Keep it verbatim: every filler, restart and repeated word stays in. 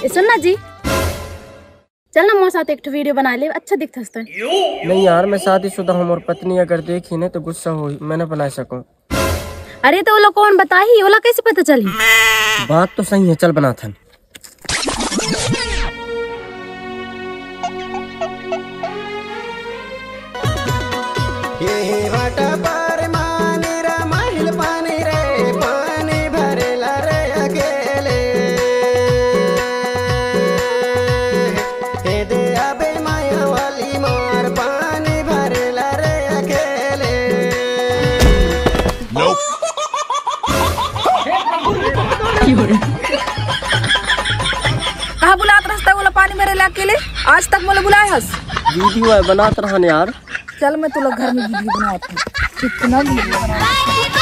सुन ना जी, चल ना मोर साथ एक ठो वीडियो बना ले, अच्छा दिखथस तैं। नहीं यार, मैं शादीशुदा हूँ, मोर पत्नी अगर देखी नहीं तो गुस्सा होही, मैं ना बना सकूँ। अरे तो ओला कौन बताही, ओला कैसे पता चलही? बात तो सही है, चल बनाथन। ये भाटा पार मानी रा माहिल पानी रे, पानी भरेला रे अकेले। हे दे अबे माया वाली मार, पानी भरेला रे अकेले। कहाँ बुलात रहस तैं ओला पानी भरे ला अकेले? आज तक मोला बुलाए हस? वीडियो है, बनात रहन यार। चल, मैं तोला घर में वीडियो बनात हूँ। कितना वीडियो बनात हूँ।